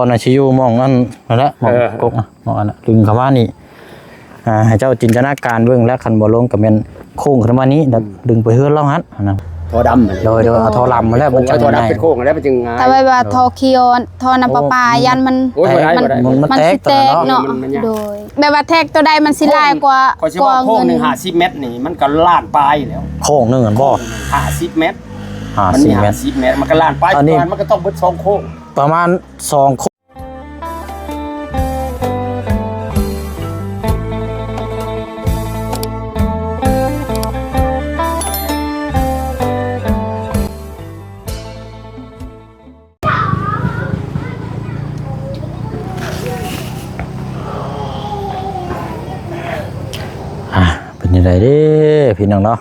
ຕອນນັ້ນຊິຢູ່ໝ່ອງນັ້ນ ນັ້ນແຫຼະ ໝ່ອງ ເອີ ກົກ ໝ່ອງອັນນັ້ນ ດຶງເຂົ້າມານີ້ ອ່າ ໃຫ້ເຈົ້າຈິນຕະນາການເບິ່ງ ແລ້ວຄັນບໍ່ລົງກໍແມ່ນໂຄ້ງຂຶ້ນມານີ້ ແລ້ວ ອືມ ດຶງໄປເຮືອນລາວຫັ້ນ ຫັ້ນນະ ທໍ່ດຳ ໂດຍ ໂດຍ ເອົາທໍ່ດຳມາແລ້ວ ມັນຈະງ່າຍ ໂຄ້ງ ເອົາທໍ່ດຳເປັນໂຄ້ງແລ້ວມັນຈຶ່ງງ່າຍ ຖ້າແບບວ່າທໍ່ຂີ້ອ່ອນ ທໍ່ນ້ຳປະປາ ໂອ້ ຢ້ານມັນ ໂອ້ຍ ມັນ ບໍ່ໄດ້ ມັນ ບໍ່ໄດ້ ມັນ ມັນຊິແຕກເນາະ ໂດຍ ແບບວ່າແທກໂຕໃດມັນຊິຫຼາຍກວ່າ ຂ້ອຍຊິເວົ້າໂຄ້ງໜຶ່ງຫ້າສິບແມັດນີ້ ມັນກໍລ້ານປາຍແລ້ວ ໂຄ້ງໜຶ່ງຫັ້ນບໍ່ ຫ້າສິບແມັດ ຫ້າສິບແມັດ ມັນມີຫ້າສິບແມັດ ມັນກໍລ້ານປາຍ ອັນນີ້ ມັນກໍຕ້ອງເບິດສອງໂຄ້ງ ປະມານສອງໂຄ້ງ ອ່າ ເປັນຈັ່ງໃດເດ້ພີ່ນ້ອງເນາະ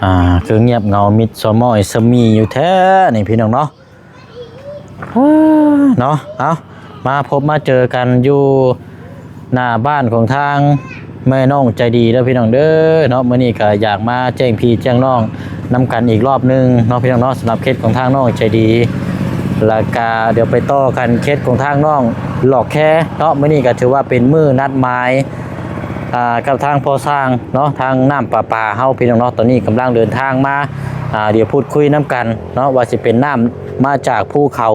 ອ່າ ຄືງຽບເຫງົາມິດຊໍມ້ອຍຊະມີຢູ່ແທ້ນີ້ພີ່ນ້ອງເນາະ ເນາະ ເອົາ ມາພົບມາເຈີກັນຢູ່ໜ້າບ້ານຂອງທາງແມ່ນ້ອງໃຈດີເດີພີ່ນ້ອງເດີເນາະ ມື້ນີ້ກໍຢາກມາແຈ້ງພີ່ແຈ້ງນ້ອງນຳກັນອີກລອບໜຶ່ງເນາະພີ່ນ້ອງເນາະ ສຳລັບເຂດຂອງທາງນ້ອງໃຈດີ ແລ້ວກໍດຽວໄປຕໍ່ກັນເຂດຂອງທາງນ້ອງຫຼອກແຄເນາະ ມື້ນີ້ກໍຖືວ່າເປັນມື້ນັດໝາຍ ອ່າ ກັບທາງພໍ່ຊ່າງເນາະ ທາງນ້ຳປະປາເຮົາພີ່ນ້ອງເນາະ ຕອນນີ້ກຳລັງເດີນທາງມາ ອ່າ ດຽວພູດຄຸຍນຳກັນເນາະ ວ່າຊິເປັນນ້ຳມາຈາກພູເຂົາ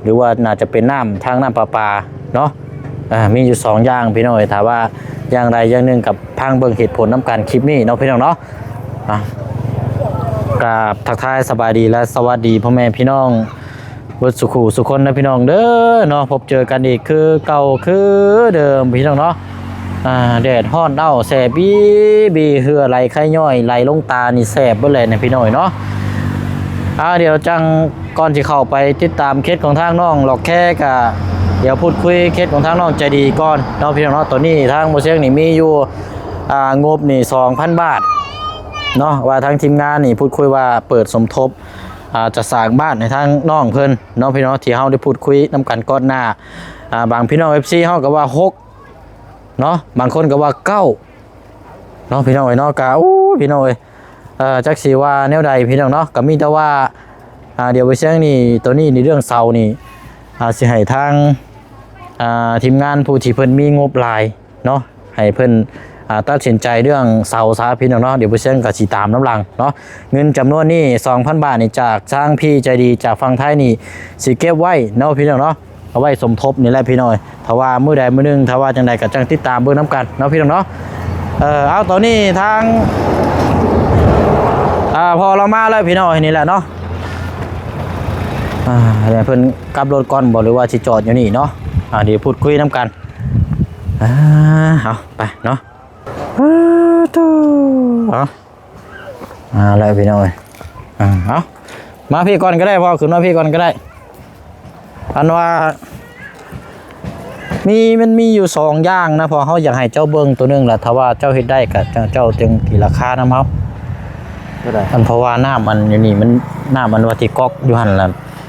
ຫຼືວ່າໜ້າຈະເປັນນ້ຳທາງນ້ຳປະປາເນາະ ອ່າ ມີຢູ່ສອງຢ່າງພີ່ນ້ອງເອີຍ ຖ້າວ່າຢ່າງໃດຢ່າງໜຶ່ງກັບຟັງເບິ່ງເຫດຜົນນຳກັນຄລິບນີ້ເນາະພີ່ນ້ອງເນາະ ອ່າ ກາບທັກທາຍສະບາຍດີ ແລະ ສະຫວັດດີພໍ່ແມ່ພີ່ນ້ອງ ເບິດສູ່ຄູ່ສູ່ຄົນນະພີ່ນ້ອງເດີເນາະ ພົບເຈີກັນອີກຄືເກົ່າຄືເດີມພີ່ນ້ອງເນາະ ອ່າ ແດດຮ້ອນອ້າວແສບບີບີ ເຫື່ອໄຫຼໄຄຍ້ອຍໄຫຼລົງຕານີ້ແສບເບິດແຫຼະນະພີ່ນ້ອງເນາະ ອ່າ ດຽວຈັ່ງ ກ່ອນຊິເຂົ້າໄປຕິດຕາມເຂດຂອງທາງນ້ອງຫຼອກແຄ ກະດຽວພູດຄຸຍເຂດຂອງທາງນ້ອງໃຈດີກ່ອນເນາະພີ່ນ້ອງເນາະ ຕອນນີ້ທາງບໍ່ຊຽງນີ້ມີຢູ່ ອ່າ ງົບນີ້ສອງພັນບາດເນາະ ວ່າທາງທີມງານນີ້ພູດຄຸຍວ່າເປີດສົມທົບ ອ່າ ຈະສ້າງບ້ານໃຫ້ທາງນ້ອງເພິ່ນເນາະພີ່ນ້ອງ ທີ່ເຮົາໄດ້ພູດຄຸຍນຳກັນກ່ອນໜ້າ ອ່າ ບາງພີ່ນ້ອງເອັຟຊີເຮົາກໍວ່າຫົກເນາະ ບາງຄົນກໍວ່າເກົ້າເນາະພີ່ນ້ອງເອີຍເນາະ ກະ ໂອ້ ພີ່ນ້ອງເອີຍ ເອີ ຈັກຊິວ່າແນວໃດພີ່ນ້ອງເນາະ ກໍມີແຕ່ວ່າ ອ່າ ດຽວໄປເຊິ່ງນີ້ ໂຕນີ້ໃນເລື່ອງເສົານີ້ ອ່າ ຊິໃຫ້ທາງ ອ່າ ທີມງານຜູ້ທີ່ເພິ່ນມີງົບຫຼາຍເນາະ ໃຫ້ເພິ່ນ ອ່າ ຕັດສິນໃຈເລື່ອງເສົາຊະພີ່ນ້ອງເນາະ ດຽວໄປເຊິ່ງກໍຊິຕາມນຳຫຼັງເນາະ ເງິນຈຳນວນນີ້ສອງພັນບາດນີ້ ຈາກທາງພີ່ໃຈດີຈາກຝັ່ງໄທນີ້ ຊິເກັບໄວ້ເນາະພີ່ນ້ອງເນາະ ເອົາໄວ້ສົມທົບນີ້ແຫຼະພີ່ນ້ອງເອີຍ ຖ້າວ່າມື້ໃດມື້ໜຶ່ງ ຖ້າວ່າຈັ່ງໃດກໍຈັ່ງຕິດຕາມເບິ່ງນຳກັນເນາະພີ່ນ້ອງເນາະ ເອີ ເອົາ ຕອນນີ້ທາງ ອ່າ ພໍ່ລາວມາແລ້ວພີ່ນ້ອງ ນີ້ແຫຼະເນາະ ອ່າ ໃຫ້ເພິ່ນກັບລົດກ່ອນບໍ່ ຫຼືວ່າຊິຈອດຢູ່ນີ້ເນາະ ອ່າ ດຽວພູດຄຸຍນຳກັນ ອ່າ ເອົາ ໄປເນາະ ເອີ ໂທ້ ເອົາ ອ່າ ແລ້ວພີ່ນ້ອງເອີຍ ອ່າ ເອົາ ມາພີ້ກ່ອນກໍໄດ້ ພໍ່ ຂຶ້ນມາພີ້ກ່ອນກໍໄດ້ ອັນວ່າ ມີ ມັນມີຢູ່ສອງຢ່າງນະ ເພາະເຮົາຢາກໃຫ້ເຈົ້າເບິ່ງໂຕໜຶ່ງລະ ຖ້າວ່າເຈົ້າເຮັດໄດ້ກໍເຈົ້າ ເຈົ້າຈຶ່ງຕີລາຄານຳເຮົາ ເທົ່າໃດ ອັນ ເພາະວ່ານ້ຳອັນຢູ່ນີ້ມັນ ນ້ຳອັນວ່າທີ່ກັອກຢູ່ຫັ້ນລະ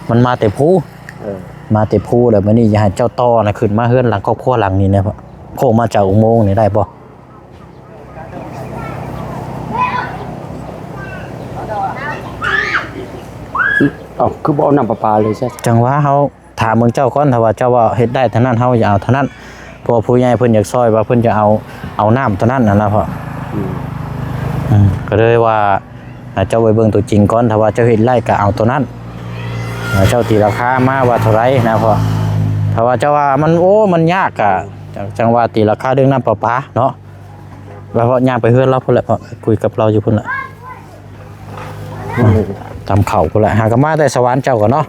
ມັນມາແຕ່ພູ ເອີ ມາແຕ່ພູ ແລ້ວມື້ນີ້ຢາກໃຫ້ເຈົ້າຕໍ່ນະ ຂຶ້ນມາເຮືອນຫຼັງຄອບຄົວຫຼັງນີ້ນະ ໂຄ້ງມາຈາກອຸໂມງນີ້ໄດ້ບໍ່? ເອົ້າ ຄືບໍ່ເອົານ້ຳປະປາເລີຍຊະ? ຈັ່ງວ່າເຮົາຖາມເບິ່ງເຈົ້າກ່ອນ ຖ້າວ່າເຈົ້າວ່າເຮັດໄດ້ເທົ່ານັ້ນ ເຮົາຈະເອົາເທົ່ານັ້ນ ເພາະວ່າຜູ້ໃຫຍ່ເພິ່ນຢາກຊ່ອຍ ວ່າເພິ່ນຈະເອົາ ເອົານ້ຳເທົ່ານັ້ນຫັ້ນນະພໍ່ ອືມ ອືມ ກໍເລີຍວ່າ ອ່າ ເຈົ້າໄປເບິ່ງຕົວຈິງກ່ອນ ຖ້າວ່າເຈົ້າເຮັດໄດ້ກໍເອົາຕົວນັ້ນ ອ່າ ເຈົ້າຕີລາຄາມາວ່າເທົ່າໃດນະພໍ່ ຖ້າວ່າເຈົ້າວ່າມັນ ໂອ້ ມັນຍາກກະ ຈັ່ງ ຈັ່ງວ່າຕີລາຄາເລື່ອງນ້ຳປະປາເນາະ ວ່າເພາະຍ່າງໄປເຮືອນລາວພຸ້ນແຫຼະ ເພາະຄຸຍກັບລາວຢູ່ພຸ້ນແຫຼະ ຕຳເຂົ້າພຸ້ນແຫຼະ ຫາກໍມາແຕ່ສະຫວັນເຈົ້າກໍເນາະ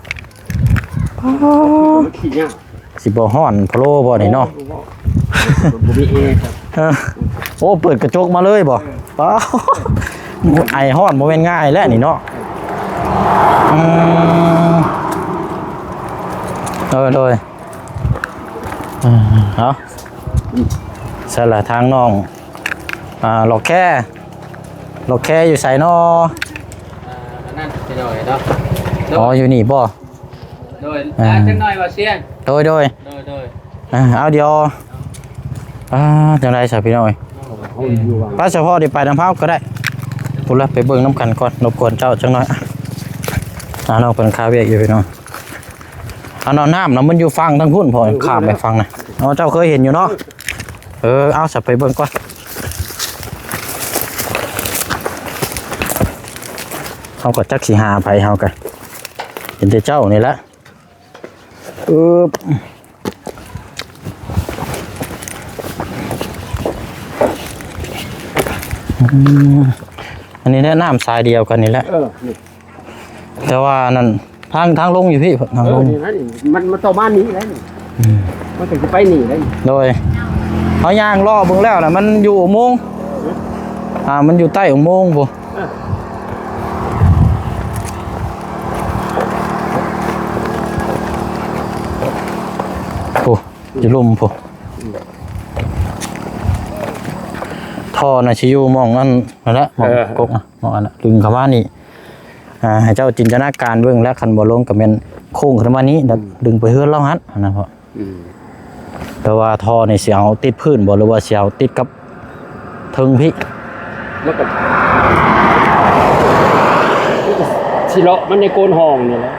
ຂີ້ຍາກ ຊິບໍ່ຮ້ອນພະໂລ້ບໍ່ນີ້ເນາະ ບໍ່ມີແອ ເອີ ໂອ້ ເປີດກະຈົກມາເລີຍບໍ່ ປ້າ ໄອຮ້ອນບໍ່ແມ່ນງ່າຍແລ້ວນີ້ເນາະ ອືມ ເອີ ໂດຍ ເອີ ເອົາ ຊັ້ນລະທາງນ້ອງ ອ່າ ຫຼອກແຄ ຫຼອກແຄຢູ່ໃສນໍ? ອ່າ ອັນນັ້ນ ພີ່ນ້ອງເນາະ ອໍ ຢູ່ນີ້ບໍ່? ໂດຍ ອ່າ ອ່າ ຈັກໜ້ອຍວ່າສຽງ ໂດຍ ໂດຍ ໂດຍ ໂດຍ ອ່າ ເອົາ ດຽວ ອ່າ ຈັ່ງໃດຊະພີ່ນ້ອງເອີຍ ເຮົາຢູ່ວ່າ ໄປສະເພາະໄດ້ໄປນຳເຮົາກໍໄດ້ ພຸ້ນລະ ໄປເບິ່ງນຳກັນກ່ອນ ລົບກວນເຈົ້າຈັກໜ້ອຍ ອ່າ ນ້ອງເພິ່ນຄາວຽກຢູ່ພີ່ນ້ອງ ອັນນັ້ນນ້ຳນະ ມັນຢູ່ຝັ່ງທາງພຸ້ນ ພໍ່ ເອີ ຂ້າມໄປ ເອີ ຝັ່ງນະ. ເອົາ ເຈົ້າເຄີຍເຫັນຢູ່ເນາະ? ເອີ ເອົາ ສະ ໄປເບິ່ງກ່ອນ. ເຮົາກໍຈັກຊິຫາໃຜ ເຮົາກໍເຫັນແຕ່ເຈົ້ານີ້ແຫຼະ. ອຶບ ອືມ ອັນນີ້ແຫຼະ ນ້ຳສາຍດຽວກັນນີ້ແຫຼະ. ເອີ ນີ້ ແຕ່ວ່ານັ້ນ ທາງ ທາງລົງຢູ່ພີ້ ທາງ ເອີ ລົງ ນີ້ນະ ນີ້ ມັນ ມັນຕ້ອງມານີ້ແຫຼະນີ້. ອືມ ມັນກໍຊິໄປນີ້ແຫຼະ. ໂດຍ ເຮົາຍ່າງເລາະເບິ່ງແລ້ວນະ ມັນຢູ່ອຸໂມງ ເອີ ອ່າ ມັນຢູ່ໃຕ້ອຸໂມງພຸ້ນ. ເອີ ໂອ້ ຢູ່ລຸ່ມພຸ້ນ. ທ່ອນະຊິຢູ່ໝ່ອງອັນນັ້ນແຫຼະ ໝ່ອງ ເອີ ກົກນະ ໝ່ອງອັນນະ ດຶງເຂົ້າມານີ້. ອ່າ ໃຫ້ເຈົ້າຈິນຕະນາການເບິ່ງແຫຼະ ຄັນບໍ່ລົງກໍແມ່ນໂຄ້ງຂຶ້ນມານີ້ ອືມ ແລ້ວດຶງໄປເຮືອນລາວຫັ້ນນະພໍ່. ອືມ ແຕ່ວ່າທ່ອນີ້ຊິເອົາຕິດພື້ນບໍ່ ຫຼືວ່າຊິເອົາຕິດກັບເທິງພີ້? ມັນກໍ ມັນກໍຊິເລາະມັນໃນໂກນຫ້ອງນີ້ແຫຼະ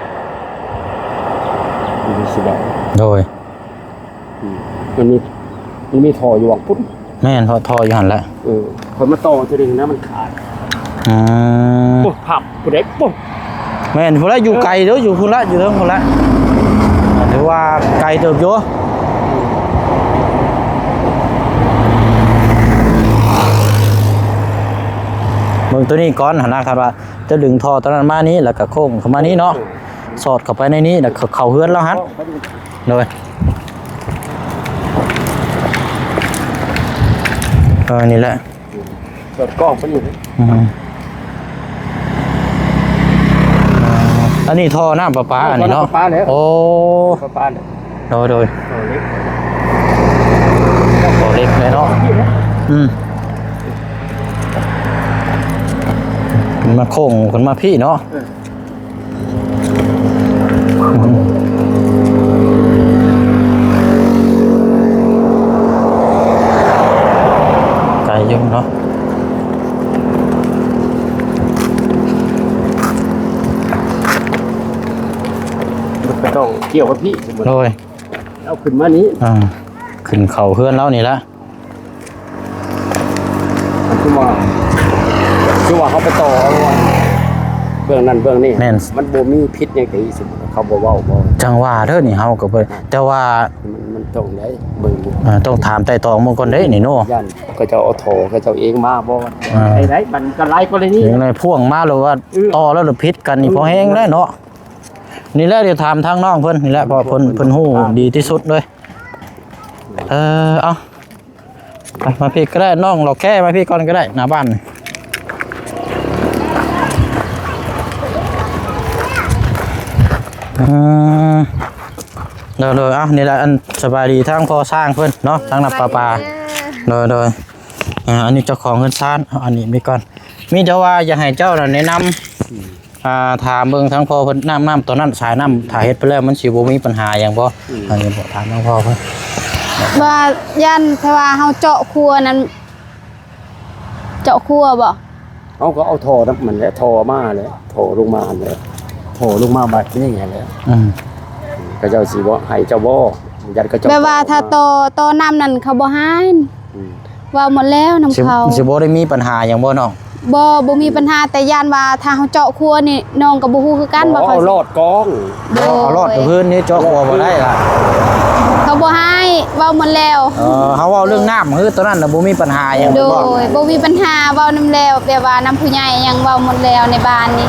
ມັນຊິເລາະ. ໂດຍ ອືມ ມັນມີ ມັນມີທໍ່ຢູ່ຫວ່າງພຸ້ນ. ແມ່ນ ເພາະທໍ່ຢູ່ຫັ້ນແຫຼະ. ເອີ ຂ້ອຍມາຕໍ່ເທື່ອນີ້ນະ ມັນຂາດ. ອືມ ໂອ້ ພັບຜູ້ໃດ ໂອ້ ແມ່ນ ພຸ້ນລະ ຢູ່ໄກເດີ້ ຢູ່ພຸ້ນລະ ຢູ່ເທິງພຸ້ນລະ. ຖືວ່າໄກເຕີບຢູ່. ເບິ່ງໂຕນີ້ກ່ອນຫັ້ນນະ ຄັນວ່າຈະດຶງທໍ່ໂຕນັ້ນມານີ້ ແລ້ວກໍໂຄ້ງເຂົ້າມານີ້ເນາະ. ສອດເຂົ້າໄປໃນນີ້ ແລ້ວເຂົ້າເຮືອນລາວຫັ້ນ. ໂດຍ ເອີ ນີ້ແຫຼະ ສອດກ້ອງໄປນີ້. ອືມ ອັນນີ້ທໍ່ນ້ຳປະປາອັນນີ້ເນາະ. ປະປາແລ້ວ. ໂອ້ ປະປາແລ້ວ. ໂດຍ ໂດຍ ທໍ່ເຫຼັກ ທໍ່ເຫຼັກເລີຍເນາະ. ອືມ ມາໂຄ້ງຂຶ້ນມາພີ້ເນາະ. ເອີ ໄກຢູ່ເນາະ. ມັນກໍຕ້ອງກ່ຽວກັບພີ້. ໂດຍ ເອົາຂຶ້ນມານີ້ ອ່າ ຂຶ້ນເຂົ້າເຮືອນລາວນີ້ລະ. ຄືວ່າ ຄືວ່າເຮົາໄປຕໍ່ເອົາເບື້ອງນັ້ນເບື້ອງນີ້ ແມ່ນ ມັນບໍ່ມີຜິດຫຍັງຕິ ສົມມຸດເຂົາບໍ່ເວົ້າບໍ່. ຈັ່ງວ່າເດີນີ້ ເຮົາກໍບໍ່ ອ່າ ແຕ່ວ່າ ມັນ ມັນຕ້ອງໄດ້ເບິ່ງຢູ່ ອ່າ ຕ້ອງຖາມໄຕ່ຕອງເບິ່ງກ່ອນເດ້ນີ້ເນາະ. ຢ້ານເຂົາເຈົ້າເອົາທໍ່ເຂົາເຈົ້າເອງມາບໍ່ ອ່າ ໄດ້ ໄດ້ ມັນກໍຫຼາຍກໍລະນີ ຍັງໄດ້ພ່ວງມາ ຫຼືວ່າ ອືມ ຕໍ່ແລ້ວ ຫຼື ຜິດກັນນີ້ ອືມ ພໍແຮງແລ້ວເນາະ. ນີ້ແຫຼະ ດຽວຖາມທາງນ້ອງເພິ່ນນີ້ແຫຼະ ເພາະເພິ່ນ ເພິ່ນຮູ້ດີທີ່ສຸດເລີຍ. ເອີ ເອົາ ໄປ ມາພີ້ກໍໄດ້ ນ້ອງ ເຖົ້າແຂກ ມາພີ້ກ່ອນກໍໄດ້ ໜ້າບ້ານ. ອືມ ໂດຍໆ ເອົາ ນີ້ລະ ອັນ ສະບາຍດີທາງພໍ່ຊ່າງເພິ່ນເນາະ ທາງນ້າປະປາ. ໂດຍໆ ອ່າ ອັນນີ້ເຈົ້າຂອງເຮືອນຊານ ເອົາ ອັນນີ້ໄວ້ກ່ອນ. ມີແຕ່ວ່າຢາກໃຫ້ເຈົ້ານັ້ນແນະນຳ ອືມ ອ່າ ຖາມເບິ່ງທາງພໍ່ເພິ່ນ ນ້ຳ ນ້ຳຕອນນັ້ນ ສາຍນ້ຳ ຖ້າເຮັດໄປແລ້ວມັນຊິບໍ່ມີບັນຫາຫຍັງບໍ່? ອືມ ອັນນີ້ບອກຖາມທາງພໍ່ເພິ່ນ ວ່າຢ້ານແຕ່ວ່າເຮົາເຈາະຄົວນັ້ນ ເຈາະຄົວບໍ່? ເຮົາກໍເອົາທໍ່ນຳມັນແຫຼະ ທໍ່ມາແຫຼະ ທໍ່ລົງມາຫັ້ນແຫຼະ ທໍ່ລົງມາບັດນີ້ຫັ້ນແຫຼະ. ອືມ ເຂົາເຈົ້າຊິບໍ່ໃຫ້ເຈົ້າບໍ່? ຢ້ານເຂົາເຈົ້າ ແບບວ່າຖ້າຕໍ່ ຕໍ່ນ້ຳນັ້ນເຂົາບໍ່ໃຫ້. ອືມ ເວົ້າໝົດແລ້ວນຳເຂົາ. ຊິບໍ່ໄດ້ມີບັນຫາຫຍັງບໍ່ນ້ອງ? ບໍ່ ບໍ່ມີບັນຫາ ແຕ່ຢ້ານວ່າຖ້າເຮົາເຈາະຄົວນີ້ ນ້ອງກໍບໍ່ຮູ້ຄືກັນວ່າເຂົາ ເອົາຫຼອດກ້ອງ ໂດຍ ເອົາຫຼອດກັບພື້ນນີ້ ເຈາະຄົວບໍ່ໄດ້ລະ ເຂົາບໍ່ໃຫ້ ເວົ້າໝົດແລ້ວ. ເອີ ເຮົາເວົ້າເລື່ອງນ້ຳ ຄືຕອນນັ້ນນະ ບໍ່ມີບັນຫາຫຍັງ. ໂດຍ ບໍ່ມີບັນຫາ ເວົ້ານຳແລ້ວ ແບບວ່ານຳຜູ້ໃຫຍ່ຫຍັງ ເວົ້າໝົດແລ້ວໃນບ້ານນີ້.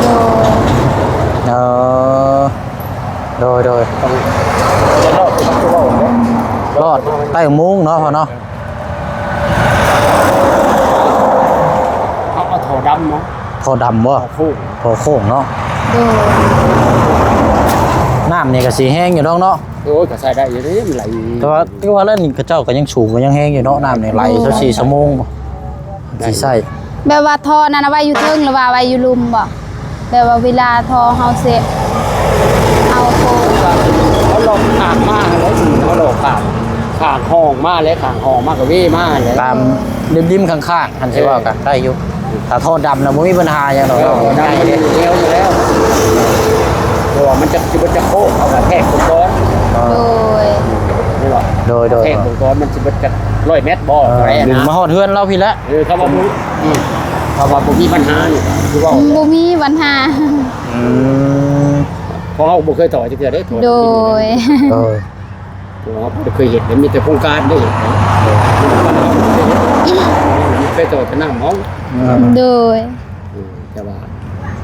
ໂດຍ ເອີ ໂດຍໆ ຕ້ອງ ລອດໃຕ້ອຸໂມງເນາະພໍ່ເນາະ. ເຮົາເອົາທໍ່ດຳເນາະ ທໍ່ດຳບໍ່? ທໍ່ໂຄ້ງ ທໍ່ໂຄ້ງເນາະ. ໂດຍ ນ້ຳນີ້ກໍຊິແຮງຢູ່ດອກເນາະ. ໂອ້ຍ ກໍໃຊ້ໄດ້ຢູ່ເດ້ ມັນໄຫຼ. ແຕ່ວ່າ ແຕ່ວ່າແລ້ວນີ້ເຂົາເຈົ້າກໍຍັງສູງ ກໍຍັງແຮງຢູ່ເນາະ ນ້ຳນີ້ໄຫຼຊາວສີ່ຊົ່ວໂມງ ຊິໃຊ້ ແບບວ່າທໍ່ນັ້ນເອົາໄວ້ຢູ່ເທິງ ຫຼືວ່າໄວ້ຢູ່ລຸ່ມບໍ່? ແບບວ່າເວລາທໍ່ເຮົາຊິເອົາໂຄ ເຮົາລອກຂ້າງມາແລ້ວ ເຮົາລອກຂ້າງ ຂ້າງຫ້ອງມາແລ້ວ ຂ້າງຫ້ອງມາກໍເວມາແລ້ວ ຕາມລິມໆ ຂ້າງໆ ຫັ້ນ ເອີ ຊິວ່າກໍໄດ້ຢູ່. ຖ້າທໍ່ດຳນະບໍ່ມີບັນຫາຫຍັງດອກ ເອີ ດຳມັນຢູ່ແລ້ວ ຢູ່ແລ້ວ ໂດ ວ່າມັນຈະ ຊິເບິດຈັກໂຄກ ເຮົາກໍແທກເບິ່ງກ່ອນ ອ່າ ໂດຍ ແມ່ນບໍ່? ໂດຍໆ ແທກເບິ່ງກ່ອນ ມັນຊິເບິດຈັກຮ້ອຍແມັດບໍ່ ເອີ ເທົ່າໃດ ດຶງນະ ມາຮອດເຮືອນລາວພີ້ແຫຼະ ເອີ ຄຳວ່າບໍ່ ອືມ ຄຳວ່າບໍ່ມີບັນຫານີ້ ຄືວ່າ ອືມ ບໍ່ມີບັນຫາ ອືມ ເພາະເຮົາບໍ່ເຄີຍຖອຍຈັກເທື່ອເດ້ ຖອຍ ໂດຍ ເອີ ເພາະວ່າບໍ່ໄດ້ເຄີຍເຮັດ ມີແຕ່ໂຄງການໄດ້ເຮັດ ເອີ ເຄີຍຖອຍແຕ່ນ້ຳເຮົາ ອືມ ໂດຍ ອືມ ແຕ່ວ່າ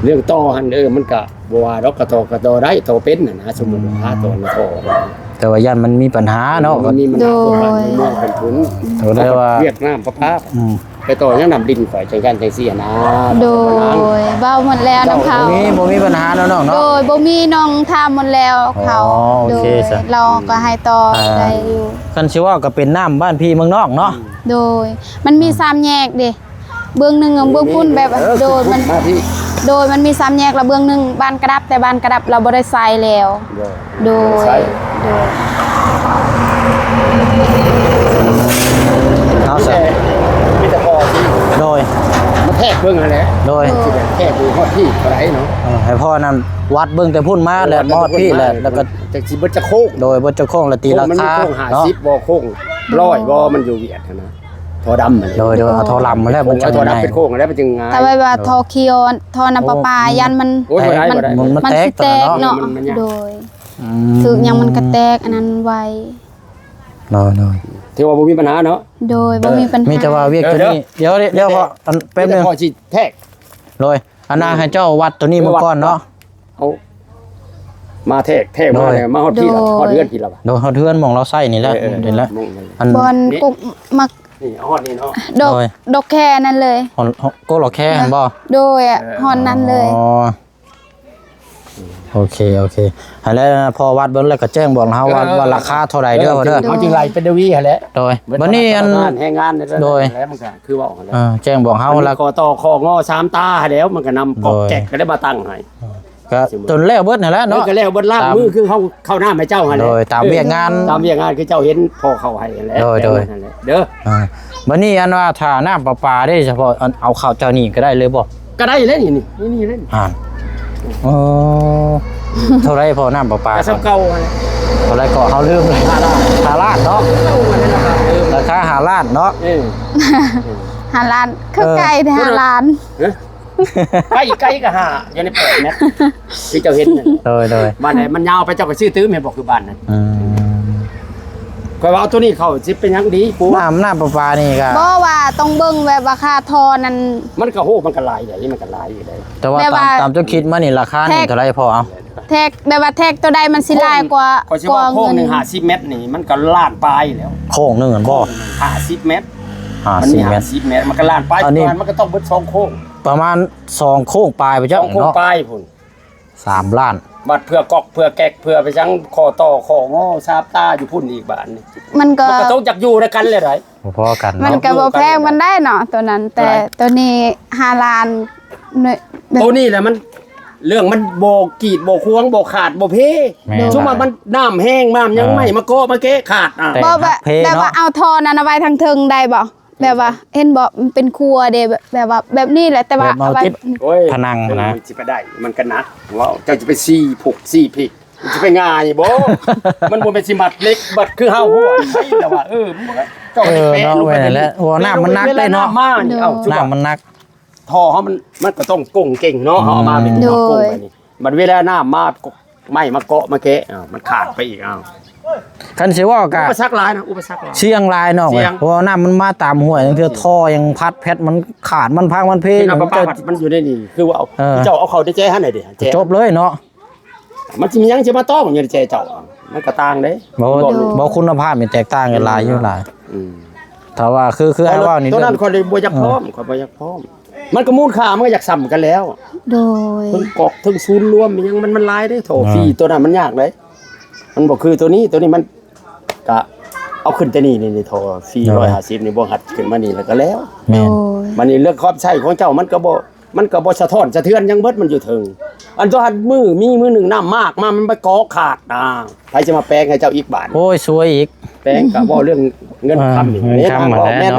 ເລື່ອງຕໍ່ຫັ້ນ ເອີ ມັນກະ ບໍ່ວ່າດອກ ກະຕໍ່ ກະຕໍ່ໄດ້ ຕໍ່ເປັນຫັ້ນນະ ສົມມຸດວ່າ ອືມ ຫາຕໍ່ ຕໍ່ ແຕ່ວ່າຢ້ານມັນມີບັນຫາເນາະ ມັນມີບັນຫາ ໂດຍ ເປັນເມືອງເປັນພຸນ ກໍໄດ້ວ່າ ວຽກນ້ຳປະປາ ອືມ ໄປຕໍ່ຍັງນ້ຳດິນ ຂ້ອຍຈັ່ງຊັ້ນຈັ່ງຊີ້ນະ ໂດຍ ເວົ້າໝົດແລ້ວນຳເຂົາ ບໍ່ມີ ບໍ່ມີບັນຫາເນາະນ້ອງເນາະ ໂດຍ ບໍ່ມີ ນ້ອງຖາມໝົດແລ້ວເຂົາ ອໍ ໂອເຄ ໂດຍ ຊະ ລາວກໍໃຫ້ຕໍ່ ອ່າ ໄດ້ຢູ່ ຄັນຊິເວົ້າກໍເປັນນ້ຳບ້ານພີ່ເມືອງນອກເນາະ ອືມ ໂດຍ ມັນມີ ອ່າ ສາມແຍກເດ້ ເບື້ອງໜຶ່ງເບື້ອງພຸ້ນແບບ ເອີ ໂດຍ ມັນ ໂດຍ ມັນມີສາມແຍກລະເບື້ອງໜຶ່ງບ້ານກະດັບ ແຕ່ບ້ານກະດັບລະບໍ່ໄດ້ໃຊ້ແລ້ວ ໂດຍ ໂດຍ ໂດຍ ເອົາຊະ ມີແຕ່ພໍຊິ ໂດຍ ມາແທກເບິ່ງຫັ້ນແຫຼະ ໂດຍ ຊິໄດ້ແທກເບິ່ງຮອດທີ່ເທົ່າໃດເນາະ ເອີ ໃຫ້ພໍ່ນັ້ນວັດເບິ່ງແຕ່ພຸ້ນມາແຫຼະ ເອີ ມາຮອດພີ້ແຫຼະ ວັດເບິ່ງແຕ່ພຸ້ນມາ ແລ້ວກໍ ຈັກຊິເບິດຈັກໂຄກ ໂດຍ ເບິດຈັກໂຄກລະຕີລາຄາ ໂຄກມັນມີໂຄກຫ້າສິບ ເນາະ ບໍ່ ໂຄກຮ້ອຍບໍ່ ມັນຢູ່ຫວຽດຫັ້ນນະ ທໍ່ດຳຫັ້ນ ໂດຍ ໂດຍ ເອົາທໍ່ດຳຫັ້ນແຫຼະ ມັນຈະງ່າຍ ເອົາທໍ່ດຳເປັນໂຄກຫັ້ນແຫຼະ ມັນຈຶ່ງງ່າຍ ແຕ່ວ່າ ໂອ້ ທໍ່ຄີອອນ ທໍ່ນ້ຳປະປາ ໂອ້ ຢ້ານມັນ ໂອ້ຍ ມັນ ມັນ ມັນແຕກ ມັນຊິແຕກເນາະ ໂດຍ ອືມ ຖືກຫຍັງມັນກະແຕກ ອັນນັ້ນໄວ ໂດຍ ໂດຍ ຖືວ່າບໍ່ມີບັນຫາເນາະ ໂດຍ ບໍ່ມີບັນຫາ ມີແຕ່ວ່າວຽກຕົວນີ້ ເອີ ດຽວ ດຽວ ດຽວ ເອີ ເພາະ ອັນ ແປັບໜຶ່ງ ເອີ ພໍຊິແທກ ໂດຍ ອັນນັ້ນໃຫ້ເຈົ້າວັດຕົວນີ້ເບິ່ງກ່ອນເນາະ ເອີ ວັດ ເອົາ ມາແທກ ແທກມາ ໂດຍ ແລ້ວມາຮອດພີ້ລະ ໂດຍ ຮອດເຮືອນພີ້ລະວະ ໂດຍ ຮອດເຮືອນໝ່ອງລາວໃຊ້ນີ້ແຫຼະ ເອີ ເອີ ນີ້ແຫຼະ ໝ່ອງນັ້ນແຫຼະ ອັນ ບ່ອນ ນີ້ ກົກໝາກ ນີ້ ຮອດນີ້ເນາະ ດອກ ໂດຍ ດອກແຄນັ້ນເລີຍ ຮອດ ຮອດ ກົກດອກແຄຫັ້ນບໍ່ ໂດຍ ເອີ ຮອດນັ້ນເລີຍ ອໍ ໂອເຄ ໂອເຄ ຫັ້ນແຫຼະ ພໍວັດເບິ່ງແລ້ວກໍແຈ້ງບອກເຮົາວ່າ ເອີ ວ່າລາຄາເທົ່າໃດເດີ ເອີ ເດີ ເຮົາຈຶ່ງໄລ່ເປັນດາວີຫັ້ນແຫຼະ ໂດຍ ບັດນີ້ອັນ ແຮງງານ ແຮງງານ ໂດຍ ແລ້ວມັນກໍຄືເວົ້າຫັ້ນແຫຼະ ເອີ ແຈ້ງບອກເຮົາ ມັນ ແລ້ວ ຂໍຕໍ່ຂໍງໍສາມຕາຫັ້ນແລ້ວ ມັນກໍນຳ ໂດຍ ກອກແກກກໍໄດ້ມາຕັ້ງໃຫ້ ກໍຈົນແລ້ວເບິດຫັ້ນແຫຼະເນາະ ເອີ ກໍແລ້ວເບິດ ລ້າງມືຄືເຮົາເຂົ້ານ້ຳໃຫ້ເຈົ້າຫັ້ນແຫຼະ ໂດຍ ຕາມວຽກງານ ເອີ ຕາມວຽກງານຄືເຈົ້າເຫັນພໍ່ເຂົາໃຫ້ຫັ້ນແຫຼະ ໂດຍ ໂດຍ ແຕ່ນັ້ນແຫຼະເດີ ອ່າ ບັດນີ້ອັນວ່າຖ້ານ້ຳປະປາເດ້ ສະເພາະອັນເອົາເຂົ້າເຈົ້ານີ້ກໍໄດ້ເລີຍບໍ່? ກໍໄດ້ເລີຍນີ້ ນີ້ ນີ້ເລີຍ ອ່າ ເອີ ເທົ່າໃດພໍນ້ຳປະປາ? ກໍສ່ຳເກົ່າຫັ້ນແຫຼະ ເທົ່າໃດກໍເຮົາລືມ ຫ້າລ້ານ ຫ້າລ້ານເນາະ ເອີ ລາຄາຫ້າລ້ານເນາະ ເອີ ຫ້າລ້ານ ຄື ເອີ ໃກ້ແທ້ ຫ້າລ້ານ ຮະ? ໄປໄກກໍຫ້າ ຢູ່ໃນແປດແມັດ ທີ່ເຈົ້າເຫັນນັ້ນ ໂດຍ ໂດຍ ບ້ານໃດມັນຍາວໄປ ເຈົ້າກໍຊື້ຕື່ມແມ່ນບໍ່ ຄືບ້ານນັ້ນ ອືມ ຂ້ອຍວ່າເອົາໂຕນີ້ເຂົ້າຊິເປັນຫຍັງດີກວ່າ ນ້ຳ ນ້ຳປະປານີ້ກໍ ບໍ່ ວ່າຕ້ອງເບິ່ງແບບວ່າຄ່າທໍ່ນັ້ນ ມັນກໍ ໂຫ ມັນກໍຫຼາຍໃດ໋ ມັນກໍຫຼາຍຢູ່ໃດ໋ ແຕ່ວ່າ ແບບວ່າ ຕາມ ຕາມເຈົ້າຄິດມານີ້ລາຄານີ້ເທົ່າໃດພໍ ເອົາ ແທກ ແບບວ່າແທກໂຕໃດມັນຊິຫຼາຍກວ່າ ຂ້ອຍຊິວ່າໂຄກໜຶ່ງຫ້າສິບແມັດນີ້ ມັນກໍລ້ານປາຍແລ້ວ ໂຄກໜຶ່ງຫັ້ນບໍ່ ຫ້າສິບແມັດ ຫ້າສິບແມັດ ມັນມີຫ້າສິບແມັດ ມັນກໍລ້ານປາຍ ອັນນີ້ ມັນກໍຕ້ອງເບິດສອງໂຄກ ປະມານສອງໂຄກປາຍພຸ້ນ ສອງໂຄກ ເນາະ ປາຍພຸ້ນ ສາມລ້ານ ບັດເພື່ອກອກເພື່ອແກກ ເພື່ອໄປສັງ ຂໍຕໍ່ຂໍງໍສາບຕາຢູ່ພຸ້ນອີກບາດນີ້ ມັນກໍ ມັນກໍຕ້ອງຢາກຢູ່ນຳກັນແຫຼະໃດ໋ ບໍ່ພໍກັນເນາະ ມັນກໍບໍ່ແພງປານໃດເນາະ ໂຕນັ້ນ ແຕ່ ໂຕນີ້ຫ້າລ້ານ ໂຕນີ້ແຫຼະ ມັນ ເລື່ອງມັນບໍ່ກີດບໍ່ຂວາງ ບໍ່ຂາດບໍ່ເພ ແມ່ນ ສົມມຸດວ່າມັນນ້ຳແຫ້ງ ນ້ຳຫຍັງ ອ່າ ໄມ້ມາເກາະມາແກະຂາດ ອ່າ ແຕ່ ແບບວ່າ ເພ ເນາະ ແບບວ່າເອົາທໍ່ນັ້ນເອົາໄວ້ທາງເທິງໄດ້ບໍ່? ແບບວ່າເຫັນບໍ່ ມັນເປັນຂົວເດ້ ແບບວ່າແບບນີ້ແຫຼະ ແຕ່ວ່າເອົາໄວ້ ໂອ້ຍ ຜະໜັງຫັ້ນນະ ມັນຊິໄປໄດ້ ມັນກໍໜັກ ເວົ້າ ເຈົ້າຈະໄປຊີ້ຜຸກຊີ້ພິກ ມັນຊິໄປງ່າຍບໍ່? ມັນບໍ່ແມ່ນຊິມັດເຫຼັກ ມັດຄືເຮົາຫົວໃດ໋ ແຕ່ວ່າ ເອີ ມັນບໍ່ໄດ້ ເຈົ້າ ເອີ ເນາະ ແມ່ນແຫຼະ ໂອ້ ນ້ຳມັນໜັກເດ້ເນາະ ນ້ຳມັນໜັກ ທໍ່ເຮົາມັນ ມັນກໍຕ້ອງກົງເກັ່ງເນາະ ເຮົາເອົາມາເປັນ ໂດຍ ກົງໄປນີ້ ບັດເວລານ້ຳມາ ໄມ້ມາເກາະມາແກະ ອ້າວ ມັນຂາດໄປອີກ ອ້າວ ຄັນຊິເວົ້າກະ ອຸປະສັກຫຼາຍນະ ອຸປະສັກຫຼາຍ ສ່ຽງຫຼາຍເນາະ ສ່ຽງ ເພາະວ່ານ້ຳມັນມາຕາມຫ້ວຍ ລາງເທື່ອທໍ່ຍັງພັດແພັດ ມັນຂາດ ມັນພັງ ມັນເພ ມັນຢູ່ໃນນີ້ ຄືວ່າເອົາ ເອີ ເຈົ້າເອົາເຂົ້າໃນແຈຫັ້ນໃດ໋ ແຈ ຈົບເລີຍເນາະ ມັນຊິມີຫຍັງຊິມາຕ້ອງຢູ່ໃນແຈເຈົ້າ ມັນກໍຕ່າງເດ້ ບໍ່ ບໍ່ຄຸນນະພາບນີ້ແຕກຕ່າງກັນຫຼາຍຢູ່ຫຼາຍ ອືມ ຖ້າວ່າຄື ຄືອ້າຍເວົ້ານີ້ ໂຕນັ້ນຂ້ອຍບໍ່ຢາກພ້ອມ ເອີ ຂ້ອຍບໍ່ຢາກພ້ອມ ມັນກໍມູນຄ່າມັນກໍຢາກສ່ຳກັນແລ້ວ ໂດຍ ເຖິງກອກເຖິງສູນລວມອີ່ຫຍັງ ມັນ ມັນຫຼາຍເດ້ ທໍ່ ໂດຍ ຟີໂຕນັ້ນມັນຍາກເດ້ ມັນບໍ່ຄືໂຕນີ້ ໂຕນີ້ມັນກະເອົາຂຶ້ນແຕ່ນີ້ ນີ້ ທໍ່ຟີ ໂດຍ ຮ້ອຍຫ້າສິບນີ້ ບໍ່ຫັດຂຶ້ນມານີ້ແລ້ວກໍແລ້ວ ແມ່ນ ໂດຍ ບັດນີ້ເລື່ອງຄວາມໃຊ້ຂອງເຈົ້າ ມັນກໍບໍ່ ມັນກໍບໍ່ສະທ້ອນສະເທືອນຫຍັງເບິດ ມັນຢູ່ເທິງ ອັນໂຕຫັ້ນ ມື້ ມີມື້ໜຶ່ງນ້ຳມາກມາ ມັນໄປເກາະຂາດນະ ໃຜຈະມາແປງໃຫ້ເຈົ້າອີກບາດ ໂອ້ຍ ຊວຍອີກ ແປງກະເວົ້າເລື່ອງເງິນຄຳນີ້ ເອີ ເງິນຄຳ ແມ່ນ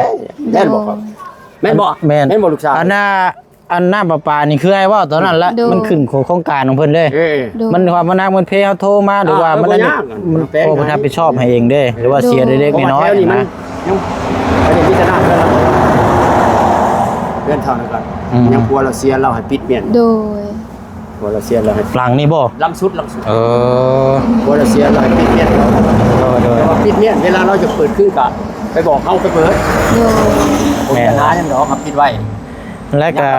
ແມ່ນບໍ່ ແມ່ນບໍ່ ແມ່ນ ແມ່ນບໍ່ລູກສາວ ອັນນ່າ ອັນນ້ຳປະປານີ້ຄືອ້າຍເວົ້າຕອນນັ້ນລະ ໂດຍ ມັນຂຶ້ນໂຄງການຂອງເພິ່ນເດ້ ເອີ ໂດຍ ມັນຄວາມມັນໜັກມັນເພເຮົາໂທມາ ຫຼືວ່າ ເອີ ມັນ ມັນ ມັນ ໂອ້ ເພິ່ນຮັບຜິດຊອບໃຫ້ເອງເດ້ ຫຼືວ່າເສຍເລັກໆນ້ອຍໆ ນະ ຍັງ ອັນນີ້ມີແຕ່ນ້ຳເທື່ອລະ ເຮືອນເຖົ້ານັ້ນກໍ ອືມ ຍັງຜົວລາວເສຍ ລາວໃຫ້ປິດມ້ຽນ ໂດຍ ຜົວລາວເສຍ ລາວໃຫ້ ຫຼັງນີ້ບໍ່? ຫຼັງສຸດ ຫຼັງສຸດ ເອີ ຜົວລາວເສຍ ລາວໃຫ້ປິດມ້ຽນ ໂດຍໆ ແຕ່ວ່າປິດມ້ຽນ ເວລາລາວຈະເປີດຄືນກໍໄປບອກເຮົາໄປເປີດ ໂດຍ ບໍ່ມີ ແມ່ນ ບັນຫາຫຍັງດອກ ເຮົາປິດໄວ້ ແລະກະ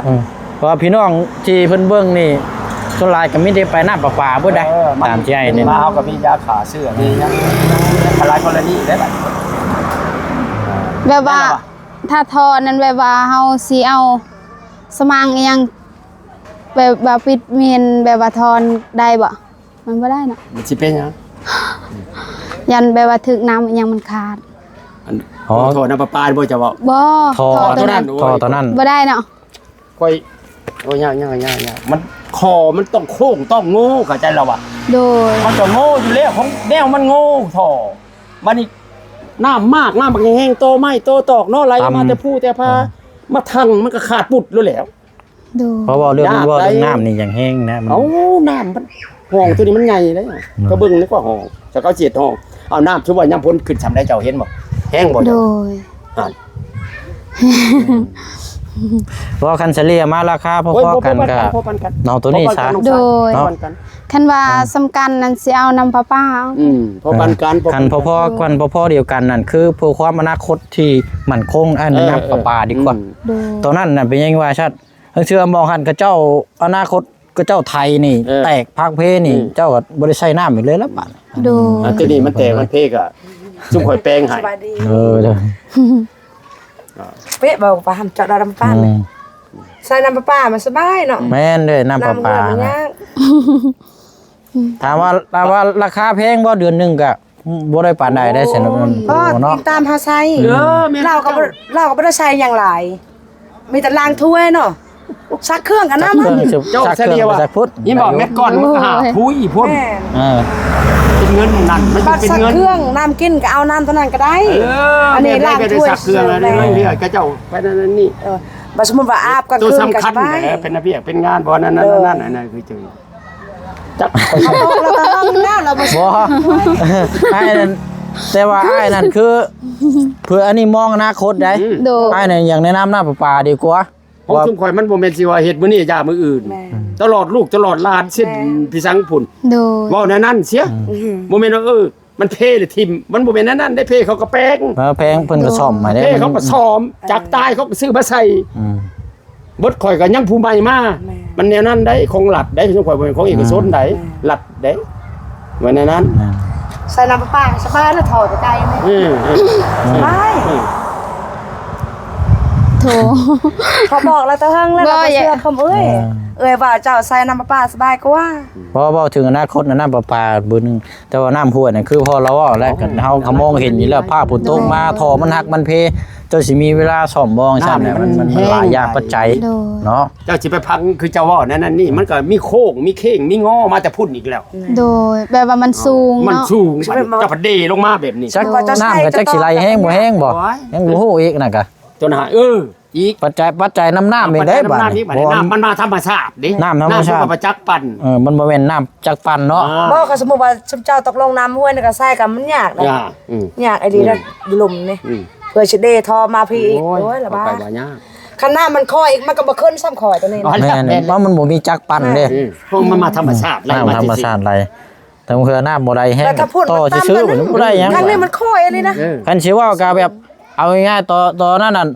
ອືມ ເພາະວ່າພີ່ນ້ອງທີ່ເພິ່ນເບິ່ງນີ້ ສ່ວນຫຼາຍກໍມີແຕ່ໄປນ້ຳປະປາເບິດໄດ໋ ເອີ ຕາມທີ່ອ້າຍນີ້ ມາເຮົາກໍມີຢາຂ້າເຊື້ອ ມີຫຍັງ ຫຼາຍກໍລະນີໄດ້ບັດ ແບບວ່າ ແມ່ນລະ ຖ້າຖອນນັ້ນ ແບບວ່າເຮົາຊິເອົາສະໝາງອີ່ຫຍັງ ແບບວ່າປິດມ້ຽນ ແບບວ່າຖອນໄດ້ບໍ່? ມັນບໍ່ໄດ້ເນາະ ມັນຊິເປັນຫຍັງ? ຢ້ານແບບວ່າຖືກນ້ຳອີ່ຫຍັງມັນຂາດ ອັນ ອໍ ທໍ່ນ້ຳປະປາບໍ່ ເຈົ້າເວົ້າ? ບໍ່ ທໍ່ ທໍ່ໂຕນັ້ນ ທໍ່ໂຕນັ້ນ ບໍ່ໄດ້ເນາະ ຂ້ອຍ ໂອ້ຍ ຍາກໆໆໆ ມັນ ຂໍ້ມັນຕ້ອງໂຄ້ງຕ້ອງໂງ ເຂົ້າໃຈລະວະ ໂດຍ ມັນກໍໂງຢູ່ແລ້ວ ຂອງແນວມັນໂງ ທໍ່ ບັດນີ້ນ້ຳມາກ ນ້ຳບັກແຮງ ໂຕໄມ້ໂຕຕອກເນາະ ໄຫຼມາແຕ່ພູແຕ່ຜາ ເອີ ມາທັງ ມັນກໍຂາດປຸດໂລດແລ້ວ ໂດຍ ເພາະເວົ້າເລື່ອງ ເວົ້າເລື່ອງນ້ຳນີ້ຢ່າງແຮງນະ ມັນ ເອົ້າ ນ້ຳມັນ ຫ້ອງໂຕນີ້ມັນໃຫຍ່ເດ້ ອືມ ກໍເບິ່ງໃນກວ່າຫ້ອງ ສະເກົ້າເຈັດຫ້ອງ ເອົານ້ຳ ສົມມຸດວ່າຍາມຝົນຂຶ້ນຊ່ຳໃດ ເຈົ້າເຫັນບໍ່ ແຮງບໍ່ ໂດຍ ຫັ້ນ ເວົ້າຄັນສະເລ່ຍມາລາຄາພໍໆກັນ ໂອ້ຍ ບໍ່ ບໍ່ປານກັນ ກໍ ບໍ່ປານກັນ ເອົາໂຕນີ້ຊະ ໂດຍ ເນາະ ບໍ່ປານກັນ ຄັນວ່າ ອືມ ສຳກັນນັ້ນຊິເອົານ້ຳປະປາເອົາ ອືມ ພໍປານກັນ ຄັນພໍໆກັນ ພໍໆດຽວກັນນັ້ນ ຄືເພື່ອຄວາມອະນາຄົດທີ່ໝັ້ນຄົງ ອັນ ເອີ ນ້ຳປະປາດີກວ່າ ເອີ ອືມ ໂດຍ ຕອນນັ້ນນະ ເປັນຫຍັງວ່າຊັ້ນ ລາງເທື່ອໝອງຫັ້ນເຂົາເຈົ້າ ອະນາຄົດເຂົາເຈົ້າໄຖນີ້ ເອີ ແຕກພັກເພນີ້ ອືມ ເຈົ້າກໍບໍ່ໄດ້ໃຊ້ນ້ຳອີກເລີຍລະບາດ ໂດຍ ອັນຕົວນີ້ມັນແຕກມັນເພກໍ ຊຸມຂ້ອຍແປງໃຫ້ ສະບາຍດີ ເອີ ໂດຍ ເປະ ເວົ້າປາຫັ້ນເຈາະນ້ຳປະປາ ອືມ ໃຊ້ນ້ຳປະປາມັນສະບາຍເນາະ ແມ່ນເດ້ ນ້ຳປະປາ ນ້ຳເຮືອນມັນຍາກ ຖາມວ່າ ຖາມວ່າລາຄາແພງບໍ່ ເດືອນໜຶ່ງກະ ອືມ ບໍ່ໄດ້ປານໃດໄດ໋ ໂອ້ ຊັ້ນ ເອີ ເນາະ ຕາມເຮົາໃຊ້ ເອີ ແມ່ນ ລາວກໍບໍ່ ລາວກໍບໍ່ໄດ້ໃຊ້ຫຍັງຫຼາຍ ມີແຕ່ລ້າງຖ້ວຍເນາະ ຊັກເຄື່ອງກໍນຳ ເຈົ້າ ຊັກເຄື່ອງ ເຈົ້າສະເດຍວ່າ ຊັກພຸ້ນ ເຫັນບໍ່ ແມັດກ້ອນມັນກໍຫາ ແມ່ນ ທຸຍພຸ້ນ ແມ່ນ ເອີ ເປັນເງິນນັ້ນ ມັນເປັນເງິນ ບັດຊັກເຄື່ອງ ນ້ຳກິນກໍເອົານ້ຳຕົວນັ້ນກໍໄດ້ ເອີ ອັນນີ້ລ້າງຖ້ວຍ ຊັກເຄື່ອງ ແມ່ນ ເລື່ອຍໆ ຂະເຈົ້າໄປນັ້ນນີ້ ເອີ ບັດສົມມຸດວ່າອາບກາງຄືນກໍສະບາຍ ໂຕສຳຄັນແຫຼະ ເປັນລະບຽບເປັນງານ ບໍ່ນັ້ນ ນັ້ນ ນັ້ນ ອັນນັ້ນຄືຈັ່ງ ຈັກ ເຂົາບອກລະຕະລອງແລ້ວລະບໍ່ ບໍ່ ອ້າຍນັ້ນ ແຕ່ວ່າອ້າຍນັ້ນຄື ເພື່ອອັນນີ້ມອງອະນາຄົດໄດ໋ ອືມ ໂດຍ ອ້າຍນັ້ນຢາກແນະນຳນ້ຳປະປາດີກວ່າ ຂອງຊຸມຂ້ອຍມັນບໍ່ແມ່ນຊິວ່າເຮັດມື້ນີ້ຢ່າມື້ອື່ນ ແມ່ນ ຕະຫຼອດລູກຕະຫຼອດຫຼານເຊັ່ນ ແມ່ນ ພີ່ສັງພຸ້ນ ໂດຍ ເວົ້າແນວນັ້ນເສຍ ອືມ ບໍ່ແມ່ນວ່າ ເອີ ມັນເພແລ້ວຖິ້ມ ມັນບໍ່ແມ່ນແນວນັ້ນເດ້ ເພເຂົາກໍແປງ ເອີ ແພງເພິ່ນກໍ ໂດຍ ສ້ອມໃຫ້ເດ້ ເພເຂົາກໍສ້ອມ ເອີ ຈັກຕາຍເຂົາກໍຊື້ມາໃສ່ ອືມ ເບິດຂ້ອຍກໍຍັງຜູ້ໃໝ່ມາ ແມ່ນ ມັນແນວນັ້ນໄດ໋ ຂອງລັດໄດ໋ ຂອງຂ້ອຍບໍ່ແມ່ນຂອງເອກະຊົນໄດ໋ ອືມ ລັດໄດ໋ ວ່າແນວນັ້ນ ອືມ ໃສ່ນ້ຳປະປາກໍສະບາຍແລ້ວ ຖອດໄປໄກນີ້ ອືມ ອືມ ສະບາຍ ອືມ ໂຖ ເຂົາບອກແລ້ວແຕ່ເຫິງແລ້ວ ບໍ່ ລາວບໍ່ເຊື່ອ ຢ່າ ຄຳເອື້ອຍ ເອີ ເອື້ອຍວ່າເຈົ້າໃສ່ນ້ຳປະປາສະບາຍກວ່າ ເວົ້າ ເວົ້າເຖິງອະນາຄົດນະ ນ້ຳປະປາບຶດໜຶ່ງ ແຕ່ວ່ານ້ຳຫ້ວຍນັ້ນ ຄືພໍ່ລາວເວົ້າແຫຼະ ອໍ ຄັນເຮົາກໍມອງເຫັນຢູ່ແລ້ວ ຟ້າຝົນຕົກມາ ໂດຍ ທໍ່ມັນຫັກມັນເພ ເຈົ້າຊິມີເວລາສ້ອມບໍ່ ຊັ້ນແຫຼະ ມັນ ມັນ ມັນຫຼາຍຢ່າງປັດໄຈ ໂດຍ ເນາະ ເຈົ້າຊິໄປພັງຄືເຈົ້າເວົ້ານັ້ນນີ້ ອືມ ມັນກໍມີໂຄ້ງ ມີເຄ້ງ ມີງໍ ມາແຕ່ພຸ້ນອີກແລ້ວ ໂດຍ ແບບວ່າມັນສູງ ມັນສູງ ເນາະ ເຈົ້າພັດເດລົງມາແບບນີ້ ຈັກ ໂດຍ ນ້ຳກໍຈັກຊິໄຫຼແຮງບໍ່ແຮງບໍ່ ໂອ້ຍ ຍັງບໍ່ຮູ້ອີກນະກະ ຕົວໜ້າ ເອີ ອີກ ປັດໄຈ ປັດໄຈນ້ຳ ນ້ຳອີກເດ້ ປັດໄຈນ້ຳ ບາດນີ້ ນີ້ ບາດນີ້ ບໍ່ ນ້ຳມັນມາທຳມະຊາດເດ້ ນ້ຳທຳມະຊາດ ນ້ຳສຸຂະປະຈັກປັ່ນ ເອີ ມັນບໍ່ແມ່ນນ້ຳຈັກປັ່ນເນາະ ອ່າ ບໍ່ ຄັນສົມມຸດວ່າຊຸມເຈົ້າຕົກລົງນ້ຳຫ້ວຍນີ້ກໍໃສ່ກໍມັນຍາກເດ້ ຍາກ ອືມ ຍາກອີ່ຫຼີ ອືມ ນະ ລຸ່ມນີ້ ອືມ ເພື່ອຊິເດທໍ່ມາພີ້ອີກ ໂອ້ຍ ໂອ້ຍ ລະບາຍ ໄປວ່າຍາກ ຄັນນ້ຳມັນຄໍອີກ ມັນກໍບໍ່ຂຶ້ນຊ້ຳຂ້ອຍຕົວນີ້ນະ ແມ່ນ ແມ່ນ ເພາະມັນບໍ່ມີຈັກປັ່ນເດ້ ອືມ ເພາະມັນມາທຳມະຊາດ ໄຫຼມາ ທຳມະຊາດໄຫຼ ແຕ່ເທື່ອນ້ຳບໍ່ໄຫຼແຮງ ແຕ່ຖ້າພຸ້ນ ຕໍ່ຊື່ໆ ມັນບໍ່ໄດ້ຫຍັງ ມັນບໍ່ໄດ້ຫຍັງ ທາງນີ້ມັນຄໍອີ່ຫຼີນະ ເອີ ຄັນຊິເວົ້າກໍແບບ ເອົາງ່າຍໆ ຕໍ່ ຕໍ່ນັ້ນນັ້ນ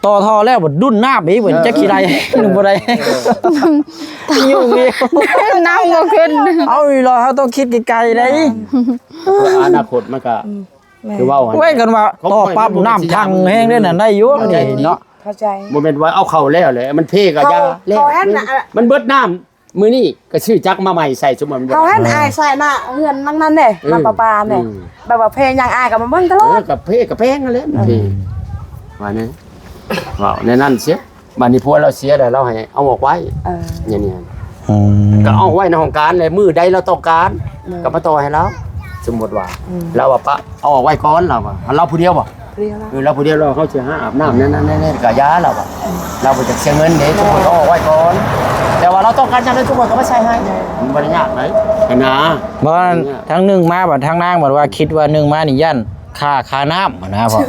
ຕໍ່ທໍ່ແລ້ວບັດດຸນນ້ຳອີກ ເອີ ຈັກຊິໄດ້ ໜຶ່ງບໍ່ໄດ້ ເອີ ຫຍຸ້ງອີກ ນ້ຳບໍ່ຂຶ້ນ ເອົາອີກແລ້ວ ເຮົາຕ້ອງຄິດໄກໆໄດ໋ ອືມ ເພື່ອອະນາຄົດມັນກະ ອືມ ແມ່ນ ຄືເວົ້າ ໂອ້ຍ ຄັນວ່າຕໍ່ປັບນ້ຳທັງແຮງເດ້ນັ້ນ ໄດ້ຢູ່ ເອີ ນີ້ເນາະ ເຂົ້າໃຈ ບໍ່ແມ່ນວ່າເອົາເຂົ້າແລ້ວແຫຼະ ມັນເພກະຢ່າ ເຂົາ ແລ້ວ ເຂົາແຮງນະ ມັນເບິດນ້ຳ ມື້ນີ້ກໍຊື້ຈັກມາໃໝ່ໃສ່ ສົມມຸດ ເຮົາເຫັນ ອ່າ ອ້າຍໃສ່ໜ້າເຮືອນຫຼັງນັ້ນເດ້ ອືມ ນ້ຳປະປານີ້ ອືມ ແບບວ່າແພຍັງອ້າຍກໍມາເບິ່ງຕະຫຼອດ ເອີ ກໍເພກໍແພງຫັ້ນແຫຼະ ອືມ ເພ ວ່າແນວ ເວົ້າແນວນັ້ນເສຍ ບາດນີ້ຜົວລາວເສຍແລ້ວ ລາວໃຫ້ເອົາອອກໄວ້ ເອີ ຢ່າງນີ້ ອືມ ກໍເອົາໄວ້ໃນຫ້ອງການແຫຼະ ມື້ໃດລາວຕ້ອງການ ເອີ ກໍມາຕໍ່ໃຫ້ລາວ ສົມມຸດວ່າ ອືມ ລາວວ່າປະ ເອົາອອກໄວ້ກ່ອນ ລາວວ່າ ລາວຜູ້ດຽວບໍ່? ເອີ ລາວຜູ້ດຽວ ລາວ ເຮົາຊິຫາອາບນ້ຳນັ້ນໆໆ ກະຢ່າລາວວ່າ ລາວບໍ່ຢາກເສຍເງິນເດ້ ທຸກຄົນກໍອອກໄວ້ກ່ອນ ແຕ່ວ່າລາວຕ້ອງການຫຍັງ ທຸກຄົນກໍມາໃສ່ໃຫ້ ມັນບໍ່ໄດ້ຍາກໃດ ຫັ້ນນະ ບໍ່ ທາງໜຶ່ງມາ ບັດທາງນາງບັດວ່າຄິດວ່າໜຶ່ງມານີ້ຢ້ານຄ່າ ຄ່ານ້ຳຫັ້ນນະ ເພາະ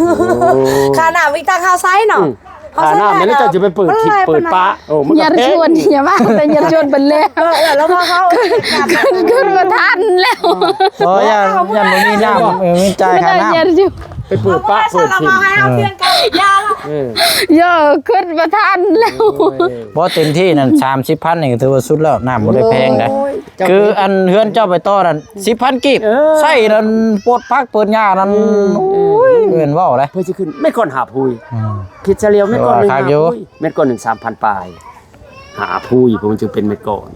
ຄ່ານ້ຳອີກຕ່າງຫາກໃຊ້ເນາະ ອືມ ເຮົາໃຊ້ ຄ່ານ້ຳນີ້ ແລ້ວເຈົ້າຊິໄປເປີດທິບເປີດປະ ໂອ້ ມັນກໍແພງ ຢ່າຊວນ ຢ່າວ່າ ແຕ່ຢ່າຊວນເພິ່ນແລ້ວ ເອີ ແລ້ວວ່າເຮົາ ຂຶ້ນ ຂຶ້ນບໍ່ທັນແລ້ວ ເອີ ຢ້ານ ຢ້ານບໍ່ມີນ້ຳ ເອີ ມີຈ່າຍຄ່ານ້ຳ ໄປເປີດປະເປີດທີບ ເອີ ເອີ ຢ່າ ຂຶ້ນບໍ່ທັນແລ້ວ ໂອ້ຍ ບໍ່ ເຕັມທີ່ນັ້ນ ສາມສິບພັນນີ້ກໍຖືວ່າສຸດແລ້ວ ນ້ຳບໍ່ໄດ້ແພງໃດ ໂອ້ຍ ຄືອັນເຮືອນເຈົ້າໄປຕໍ່ນັ້ນ ສິບພັນກີບ ເອີ ໃຊ້ນັ້ນ ປົດຜັກເປີດຫຍ້ານັ້ນ ອືມ ໂອ້ຍ ເອີ ເອີ້ນເວົ້າໃດ ເພື່ອຊິຂຶ້ນ ແມ່ນກ່ອນຫາບຮຸຍ ອືມ ຄິດສະເລ່ຍ ແມ່ນກ່ອນໜຶ່ງ ຄັກຢູ່ ຫາບຮຸຍ ແມ່ນກ່ອນໜຶ່ງ ສາມພັນປາຍ ຫາຜູ້ຢູ່ ເພາະມັນຈຶ່ງເປັນເມັດກ້ອນ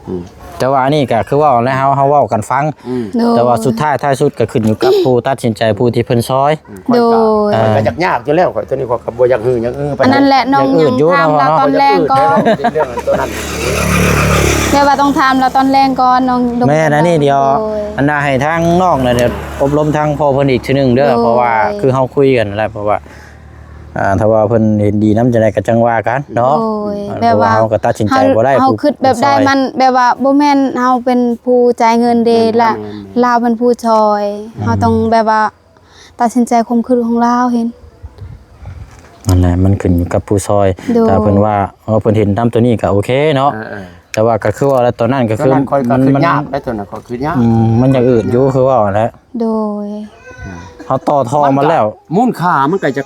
ອືມ ແຕ່ວ່າອັນນີ້ກໍຄືເວົ້າແລ້ວ ເຮົາ ເຮົາເວົ້າກັນຟັງ ອືມ ໂດຍ ແຕ່ວ່າສຸດທ້າຍທ້າຍສຸດກໍຂຶ້ນຢູ່ກັບຜູ້ຕັດສິນໃຈ ຜູ້ທີ່ເພິ່ນຊ່ອຍ ອືມ ໂດຍ ຂ້ອຍກໍ ເອີ ຂ້ອຍກໍຢາກຍາກຢູ່ແລ້ວ ຂ້ອຍ ໂຕນີ້ຂ້ອຍກໍບໍ່ຢາກຮື ຢາກອື ປານໃດ ອັນນັ້ນແຫຼະ ນ້ອງຍັງອືດຢູ່ ຖາມລາວຕອນແລງກ່ອນ ເລື່ອງໂຕນັ້ນ ແບບວ່າຕ້ອງຖາມລາວຕອນແລງກ່ອນ ນ້ອງ ແມ່ນ ອັນນີ້ດຽວ ໂດຍ ອັນນ່າ ໃຫ້ທາງນ້ອງນະ ດຽວອົບຮົມທາງພໍ່ເພິ່ນອີກເທື່ອໜຶ່ງເດີ ໂດຍ ເພາະວ່າຄືເຮົາຄຸຍກັນແລ້ວ ເພາະວ່າ ອ່າ ຖ້າວ່າເພິ່ນເຫັນດີນຳຈັ່ງໃດກໍຈັ່ງວ່າກັນເນາະ ໂດຍ ເພາະວ່າ ແບບວ່າເຮົາກໍຕັດສິນໃຈບໍ່ໄດ້ ເຮົາ ເຮົາຄິດແບບໃດ ຜູ້ຊ່ອຍ ມັນແບບວ່າບໍ່ແມ່ນເຮົາເປັນຜູ້ຈ່າຍເງິນເດ້ ແມ່ນ ລະ ແມ່ນ ລາວເປັນຜູ້ຊ່ອຍ ອືມ ເຮົາຕ້ອງແບບວ່າຕັດສິນໃຈຄວາມຄິດຂອງລາວເຫັນ ນັ້ນແຫຼະ ມັນຂຶ້ນຢູ່ກັບຜູ້ຊ່ອຍ ໂດຍ ຖ້າເພິ່ນວ່າ ເອີ ເພິ່ນເຫັນນຳໂຕນີ້ກໍໂອເຄເນາະ ເອີ ເອີ ແຕ່ວ່າກໍຄືວ່າແລ້ວ ຕອນນັ້ນກໍຄື ຕອນນັ້ນຂ້ອຍກໍ ມັນ ຄິດຍາກໄດ້ ຕອນນັ້ນຂ້ອຍຄິດຍາກ ອືມ ມັນຢາກອືດຢູ່ ຄືເວົ້າຫັ້ນແຫຼະ ໂດຍ ເຮົາຕໍ່ທໍ່ມາແລ້ວ ມັນກໍມູນຄ່າມັນກໍຈະ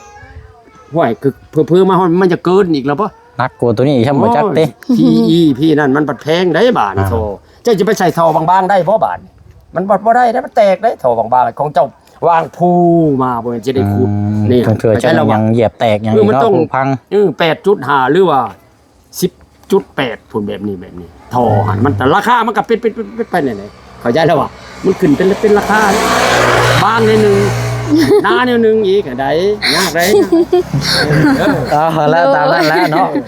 ຫ້ວຍ ຄືເຜີໆມາຮອດມັນຈະເກີນອີກແລ້ວບໍ່ ໜັກກວ່າໂຕນີ້ຊ້ຳບໍ່ຈັກຕິ ໂອ້ຍ ພີອີ ພີນັ້ນມັນບັດແພງໄດ໋ບາດນີ້ ອ່າ ທໍ່ ເຈົ້າຈະໄປໃສ່ທໍ່ບາງໆໄດ້ບໍ່ບາດນີ້ ມັນບັດບໍ່ໄດ້ເດ້ ມັນແຕກໄດ໋ ທໍ່ບາງໆຂອງເຈົ້າວາງພູມາ ບໍ່ແມ່ນຈະໄດ້ຂຸດ ອືມ ນີ້ ບາງເທື່ອເຈົ້າຍັງຢຽບແຕກຫຍັງ ເອີ ມັນຕ້ອງ ເອີ ແປດຈຸດຫ້າ ຫຼືວ່າ ສິບຈຸດແປດພຸ້ນ ແບບນີ້ ແບບນີ້ ທໍ່ຫັ້ນ ມັນ ລາຄາມັນກໍເປັນ ເປັນ ເປັນ ເປັນໄປແນວໃດ ເຂົ້າໃຈແລ້ວວ່າ ມັນຂຶ້ນເປັນ ເປັນລາຄາ ບາງແນວໜຶ່ງ ໜາແນວໜຶ່ງອີກ ໄດ້ ຍາກໄດ໋ ເອີ ເອົາແລ້ວ ຕາມນັ້ນແຫຼະເນາະ ເອີ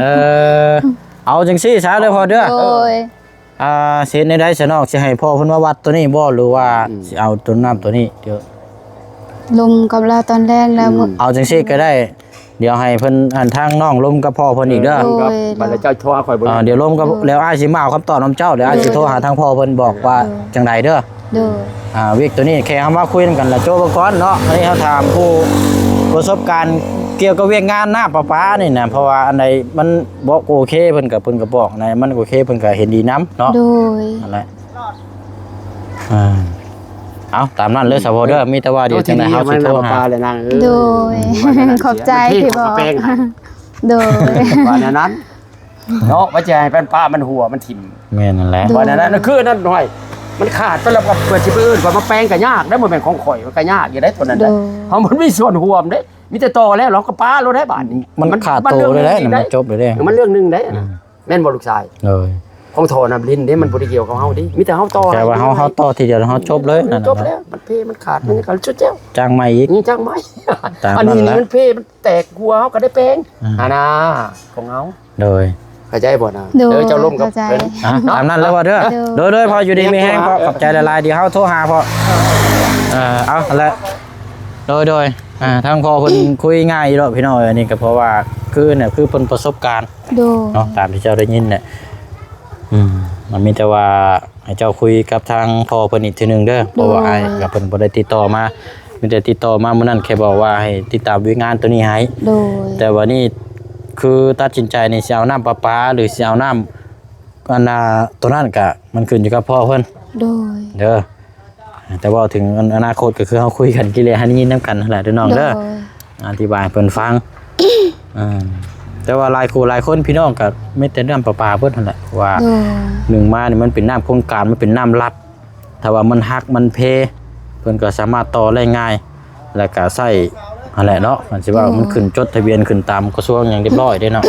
ເອີ ເອົາຈັ່ງຊີ້ຊະເດີພໍ່ເດີ ໂດຍ ອ່າ ຊິເຮັດແນວໃດຊະນ້ອງ ຊິໃຫ້ພໍ່ເພິ່ນມາວັດໂຕນີ້ບໍ່ ຫຼືວ່າ ອືມ ຊິເອົາໂຕນ້ຳໂຕນີ້ ດຽວ ລົມກັບລາວຕອນແລງແລ້ວ ອືມ ເອົາຈັ່ງຊີ້ກໍໄດ້ ດຽວໃຫ້ເພິ່ນ ອັນ ທາງນ້ອງລົມກັບພໍ່ເພິ່ນອີກເດີ ໂດຍ ບັດແລ້ວເຈົ້າໂທຫາຂ້ອຍບໍ່ ອ່າ ດຽວລົມກັບ ໂດຍ ແລ້ວອ້າຍຊິມາເອົາຄຳຕອບນຳເຈົ້າ ດຽວອ້າຍຊິໂທຫາທາງພໍ່ເພິ່ນບອກວ່າ ໂດຍ ຈັ່ງໃດເດີ ໂດຍ ອ່າ ວຽກໂຕນີ້ແຄ່ເຮົາມາຄຸຍນຳກັນລະ ໂຈະເບິ່ງກ່ອນເນາະ ອັນນີ້ເຮົາຖາມຜູ້ປະສົບການກ່ຽວກັບວຽກງານນ້ຳປະປານີ້ນະ ເພາະວ່າອັນໃດມັນບໍ່ໂອເຄ ເພິ່ນກໍ ເພິ່ນກໍບອກໃນມັນໂອເຄ ເພິ່ນກໍເຫັນດີນຳເນາະ ໂດຍ ນັ້ນແຫຼະ ອ່າ ເອົາຕາມນັ້ນເລີຍສະເພາະເດີ ມີແຕ່ວ່າດຽວຈັ່ງໃດເຮົາຊິໂທຫາ ໂດຍ ຂອບໃຈທີ່ບອກ ໂດຍ ວ່າແນວນັ້ນເນາະ ວ່າຈະໃຫ້ແປ້ນປາມັນຮົ່ວມັນຖິ້ມ ແມ່ນນັ້ນແຫຼະ ໂດຍ ວ່າແນວນັ້ນ ຄືນັ້ນ ຫ້ວຍ ມັນຂາດໄປແລ້ວ ກໍເພື່ອຊິໄປເອີ້ນວ່າມາແປງກໍຍາກເດ້ ບໍ່ແມ່ນຂອງຂ້ອຍ ມັນກໍຍາກຢູ່ເດ້ ໂຕນັ້ນເດ້ ໂດຍ ເຮົາມັນມີສ່ວນຮ່ວມເດ້ ມີແຕ່ຕໍ່ແລ້ວ ເຮົາກໍປາໂລດໄດ້ບາດນີ້ ມັນຂາດໂຕໄດ້ ມັນເລື່ອງໜຶ່ງອີກໄດ້ ມັນຈົບໄດ້ ມັນເລື່ອງໜຶ່ງໄດ້ ອືມ ແມ່ນບໍ່ລູກຊາຍ ໂດຍ ຂອງທໍ່ນ້ຳລິນເດ້ ມັນບໍ່ໄດ້ກ່ຽວກັບເຮົາເດ້ ມີແຕ່ເຮົາຕໍ່ ແຕ່ວ່າເຮົາ ໃຫ້ ເຮົາຕໍ່ທີດຽວ ເຮົາຈົບເລີຍ ມັນຈົບແລ້ວ ມັນເພ ມັນຂາດ ມັນກໍຊຸດແລ້ວ ຈ້າງໃໝ່ອີກ ນີ້ຈ້າງໃໝ່ ຕາມນັ້ນແຫຼະ ອັນນີ້ມັນເພ ມັນແຕກ ຫົວເຮົາກໍໄດ້ແປງ ອ່າ ຫັ້ນນະ ຂອງເຮົາ ໂດຍ ເຂົ້າໃຈບໍ່ນະ ໂດຍ ເອີ ເຈົ້າລົມກັບ ເຂົ້າໃຈ ເພິ່ນ ອ່ະ ຕາມນັ້ນເລີຍວ່າເດີ ໂດຍ ໂດຍ ໂດຍ ພໍ່ຢູ່ດີມີແຮງ ພໍ່ ຂອບໃຈຫຼາຍໆ ດຽວເຮົາໂທຫາພໍ່ ເອີ ເອົາ ຫັ້ນແຫຼະ ໂດຍ ໂດຍ ອ່າ ທາງພໍ່ເພິ່ນຄຸຍງ່າຍຢູ່ດອກພີ່ນ້ອງເອີຍ ອັນນີ້ກໍເພາະວ່າ ຄື ນີ້ ຄືເພິ່ນປະສົບການ ໂດຍ ເນາະ ຕາມທີ່ເຈົ້າໄດ້ຍິນແຫຼະ ອືມ ມັນມີແຕ່ວ່າໃຫ້ເຈົ້າຄຸຍກັບທາງພໍ່ເພິ່ນອີກເທື່ອໜຶ່ງເດີ ໂດຍ ເພາະວ່າອ້າຍກັບເພິ່ນບໍ່ໄດ້ຕິດຕໍ່ມາ ມີແຕ່ຕິດຕໍ່ມາມື້ນັ້ນ ແຄ່ບອກວ່າໃຫ້ຕິດຕາມວຽກງານໂຕນີ້ໃຫ້ ໂດຍ ແຕ່ວ່ານີ້ຄືຕັດສິນໃຈນີ້ ຊິເອົານ້ຳປະປາ ຫຼື ຊິເອົານ້ຳ ອັນນ່າ ໂຕນັ້ນກະມັນຂຶ້ນຢູ່ກັບພໍ່ເພິ່ນ ໂດຍ ເດີ ແຕ່ເວົ້າເຖິງ ອັນ ອະນາຄົດກໍຄືເຮົາຄຸຍກັນກີ້ແລ້ວ ໃຫ້ໄດ້ຍິນນຳກັນຫັ້ນແຫຼະເດີນ້ອງເດີ ໂດຍ ອະທິບາຍໃຫ້ເພິ່ນຟັງ ອ່າ ແຕ່ວ່າຫຼາຍຄູ່ຫຼາຍຄົນພີ່ນ້ອງກໍມີແຕ່ນ້ຳປະປາເບິດຫັ້ນແຫຼະ ເພາະວ່າ ໂດຍ ໜຶ່ງມານີ້ມັນເປັນນ້ຳໂຄງການ ມັນເປັນນ້ຳລັດ ຖ້າວ່າມັນຫັກມັນເພ ເພິ່ນກໍສາມາດຕໍ່ໄດ້ງ່າຍ ແລ້ວກໍໃຊ້ຫັ້ນແຫຼະເນາະ ມັນຊິວ່າ ໂດຍ ມັນຂຶ້ນຈົດທະບຽນຂຶ້ນຕາມກະຊວງຫຍັງຮຽບຮ້ອຍເດ້ເນາະ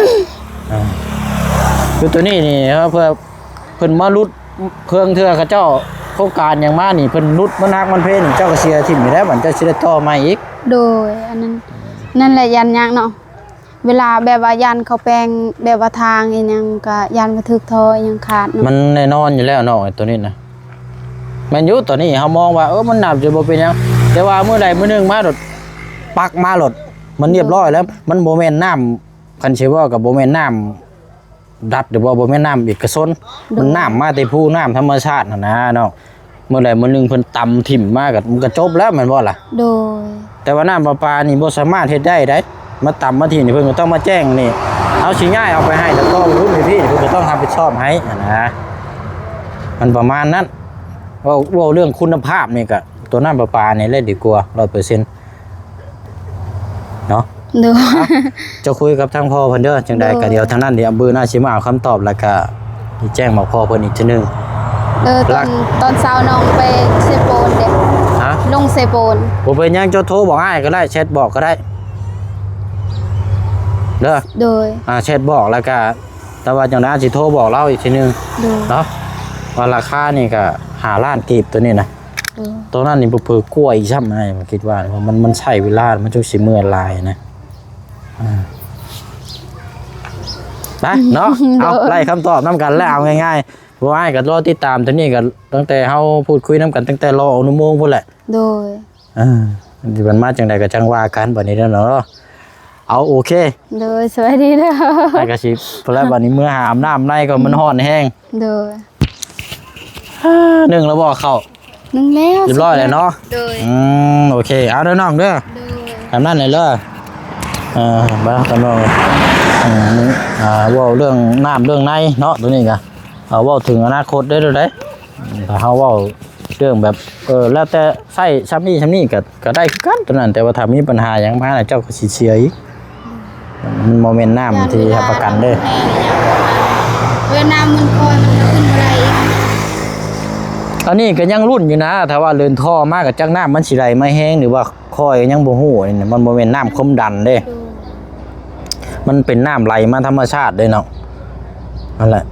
ອ່າ ຄືໂຕນີ້ນີ້ ເອີ ເພື່ອ ເພິ່ນມາຫຼຸດເຄື່ອງເທື່ອ ເຂົາເຈົ້າໂຄງການຫຍັງມານີ້ ເພິ່ນຫຼຸດມັນຫັກມັນເພນີ້ ເຈົ້າກໍເສຍຖິ້ມຢູ່ແລ້ວ ບັດເຈົ້າຊິໄດ້ຕໍ່ໃໝ່ອີກ ໂດຍ ອັນນັ້ນ ນັ້ນແຫຼະຢ້ານຍາກເນາະ ເວລາແບບວ່າຢ້ານເຂົາແປງແບບວ່າທາງອີ່ຫຍັງ ກໍຢ້ານວ່າຖືກທໍ່ອີ່ຫຍັງຂາດເນາະ ມັນແນ່ນອນຢູ່ແລ້ວເນາະ ໄອ້ໂຕນີ້ນະ ແມ່ນຢູ່ ຕອນນີ້ເຮົາມອງວ່າ ເອີ ມັນໜັກຢູ່ ບໍ່ເປັນຫຍັງ ແຕ່ວ່າມື້ໃດມື້ໜຶ່ງມາໂດດ ປັກມາໂລດ ມັນຮຽບຮ້ອຍແລ້ວ. ມັນບໍ່ແມ່ນນ້ຳ ຄັນຊິເວົ້າກໍບໍ່ແມ່ນນ້ຳດັດ ຫຼືວ່າບໍ່ແມ່ນນ້ຳເອກະຊົນ ໂດຍ ມັນນ້ຳມາແຕ່ພູ ນ້ຳທຳມະຊາດຫັ້ນນະເນາະ. ມື້ໃດມື້ໜຶ່ງເພິ່ນຕຳຖິ້ມມາກໍ ມັນກໍຈົບແລ້ວແມ່ນບໍ່ລະ? ໂດຍ ແຕ່ວ່ານ້ຳປະປານີ້ບໍ່ສາມາດເຮັດໄດ້ໃດ໋ ມາຕຳມາຖິ້ມນີ້ ເພິ່ນກໍຕ້ອງມາແຈ້ງນີ້ ເຮົາຊິຍ້າຍເອົາໄປໃຫ້ ແລ້ວຕໍ່ໄປພຸ້ນໄປພີ້ ເພິ່ນກໍຕ້ອງຮັບຜິດຊອບໃຫ້ຫັ້ນນະ. ມັນປະມານນັ້ນ ເວົ້າ ເວົ້າເລື່ອງຄຸນນະພາບນີ້ກໍ ຕົວນ້ຳປະປານີ້ແຫຼະດີກວ່າ ຮ້ອຍເປີເຊັນ ເນາະ. ໂດຍ ເຈົ້າຄຸຍກັບທາງພໍ່ເພິ່ນເດີ ຈັ່ງໃດ ໂດຍ ກໍດຽວທາງນັ້ນ ດຽວມື້ໜ້າຊິມາເອົາຄຳຕອບ ແລ້ວກໍຊິແຈ້ງບອກພໍ່ເພິ່ນອີກເທື່ອໜຶ່ງ. ເອີ ຕອນ ຕອນເຊົ້ານ້ອງໄປເຊໂປນເດ້. ຮະ? ລົງເຊໂປນ. ບໍ່ເປັນຫຍັງ ເຈົ້າໂທບອກອ້າຍກໍໄດ້ ແຊັດບອກກໍໄດ້ເດີ. ໂດຍ ອ່າ ແຊັດບອກ ແລ້ວກໍ ແຕ່ວ່າຈັ່ງໃດ ອາດຊິໂທບອກລາວອີກເທື່ອໜຶ່ງ ໂດຍ ເນາະ ວ່າລາຄານີ້ກໍຫ້າລ້ານກີບ ຕົວນີ້ນະ. ເອີ ຕົວນັ້ນນີ້ເຜີໆກວ່າອີກຊ້ຳ ອ້າຍຄິດວ່າ ມັນ ມັນໃຊ້ເວລາ ມັນຈຶ່ງຊິເມື່ອຍຫຼາຍນະ. ອ່າ ໄປເນາະ ເອົາ ໂດຍ ໄດ້ຄຳຕອບນຳກັນແລ້ວ ເອົາງ່າຍໆ ເພາະວ່າອ້າຍກໍລໍຕິດຕາມຕົວນີ້ ກໍຕັ້ງແຕ່ເຮົາພູດຄຸຍນຳກັນ ຕັ້ງແຕ່ລໍອະນຸໂມງພຸ້ນແຫຼະ. ໂດຍ ອ່າ ມັນຊິເປັນມາຈັ່ງໃດກໍຈັ່ງວ່າກັນບັດນີ້ເນາະ. ເອົາ ໂອເຄ ໂດຍ ສະບາຍດີເດີ. ອ້າຍກໍຊິ ພຸ້ນແຫຼະ ບັດນີ້ເມືອຫາອາບນ້ຳໃນກ່ອນ ມັນຮ້ອນແຮງ. ໂດຍ ໜຶ້ງແລ້ວບໍ່ເຂົ້າ? ໜຶ້ງແລ້ວ ຮຽບຮ້ອຍແລ້ວເນາະ. ໂດຍ ອືມ ໂອເຄ ເອົາເດີນ້ອງເດີ. ໂດຍ ຕາມນັ້ນແຫຼະເດີ. ເອີ ມາຕາມນ້ອງ ອືມ ອ່າ ເວົ້າເລື່ອງນ້ຳເລື່ອງໃນເນາະ ຕົວນີ້ກະ ເອົາ ເວົ້າເຖິງອະນາຄົດເດີ ເດີ ຖ້າເຮົາເວົ້າເລື່ອງແບບ ເອີ ແລ້ວແຕ່ໃຊ້ຊ່ຳນີ້ຊ່ຳນີ້ກະ ກໍໄດ້ຄືກັນຕົວນັ້ນ ແຕ່ວ່າຖ້າມີບັນຫາຫຍັງມາ ເຈົ້າກໍຊິເສຍອີກ. ມັນບໍ່ແມ່ນນ້ຳທີ່ຮັບປະກັນເດ້. ເວລານ້ຳມັນຄ່ອຍ ມັນກໍຂຶ້ນບໍ່ໄດ້ອີກ. ອັນນີ້ກໍຍັງລຸ້ນຢູ່ນະ ຖ້າວ່າເດີນທໍ່ມາກໍຈັກນ້ຳມັນຊິໄຫຼມາແຮງ ຫຼືວ່າຄ່ອຍ ຍັງບໍ່ຮູ້. ອັນນີ້ມັນບໍ່ແມ່ນນ້ຳຄວາມດັນເດ້ ໂດຍ ມັນເປັນນ້ຳໄຫຼມາທຳມະຊາດເດ້ເນາະ. ນັ້ນແຫຼະ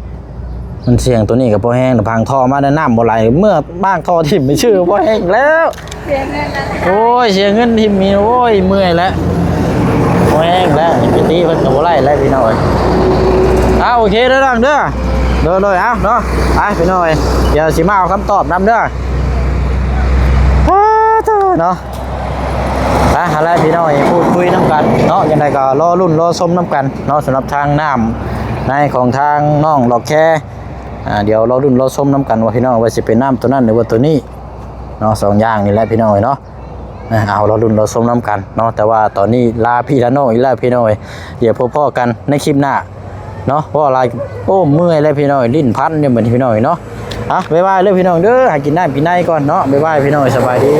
ມັນສ່ຽງ ຕົວນີ້ກໍບໍ່ແຮງ ແຕ່ພັງທໍ່ມາແລ້ວນ້ຳບໍ່ໄຫຼ ເມື່ອມ້າງທໍ່ຖິ້ມໄປຊື່ບໍ່ແຮງແລ້ວ. ເສຍເງິນແລ້ວ ໂອ້ຍ ເສຍເງິນຖິ້ມນີ້ ໂອ້ຍ ເມື່ອຍແລ້ວ ບໍ່ແຮງແລ້ວ ໄປຕີເພິ່ນກໍບໍ່ໄດ້ແລ້ວ ພີ່ນ້ອງເອີຍ. ເອົາ ໂອເຄເດີນ້ອງເດີ. ໂດຍໆ ເອົາເນາະ ໄປພີ່ນ້ອງເອີຍ ດຽວຊິມາເອົາຄຳຕອບນຳເດີ. ເນາະ ໄປ ຫັ້ນແຫຼະພີ່ນ້ອງເອີຍ ພູດຄຸຍນຳກັນເນາະ. ຈັ່ງໃດກໍລໍລຸ້ນລໍຊົມນຳກັນເນາະ ສຳລັບທາງນ້ຳໃນຂອງທາງນ້ອງດອກແຄ. ອ່າ ດຽວລໍລຸ້ນລໍຊົມນຳກັນວ່າ ພີ່ນ້ອງ ວ່າຊິເປັນນ້ຳຕົວນັ້ນ ຫຼືວ່າຕົວນີ້ເນາະ ສອງຢ່າງນີ້ແຫຼະ ພີ່ນ້ອງເອີຍເນາະ. ອ່າ ເອົາ ລໍລຸ້ນລໍຊົມນຳກັນເນາະ. ແຕ່ວ່າຕອນນີ້ລາພີ່ລານ້ອງອີກແລ້ວ ພີ່ນ້ອງເອີຍ ດຽວພົບພໍ້ກັນໃນຄລິບໜ້າເນາະ. ເວົ້າຫຼາຍ ໂອ້ ເມື່ອຍແລ້ວ ພີ່ນ້ອງເອີຍ ລີ້ນພັນຢູ່ບັດນີ້ ພີ່ນ້ອງເອີຍເນາະ. ອ່ະ ບາຍບາຍເດີ ພີ່ນ້ອງເດີ ຫາກິນນ້ຳກິນໃນກ່ອນເນາະ. ບາຍບາຍ ພີ່ນ້ອງເອີຍ ສະບາຍດີ.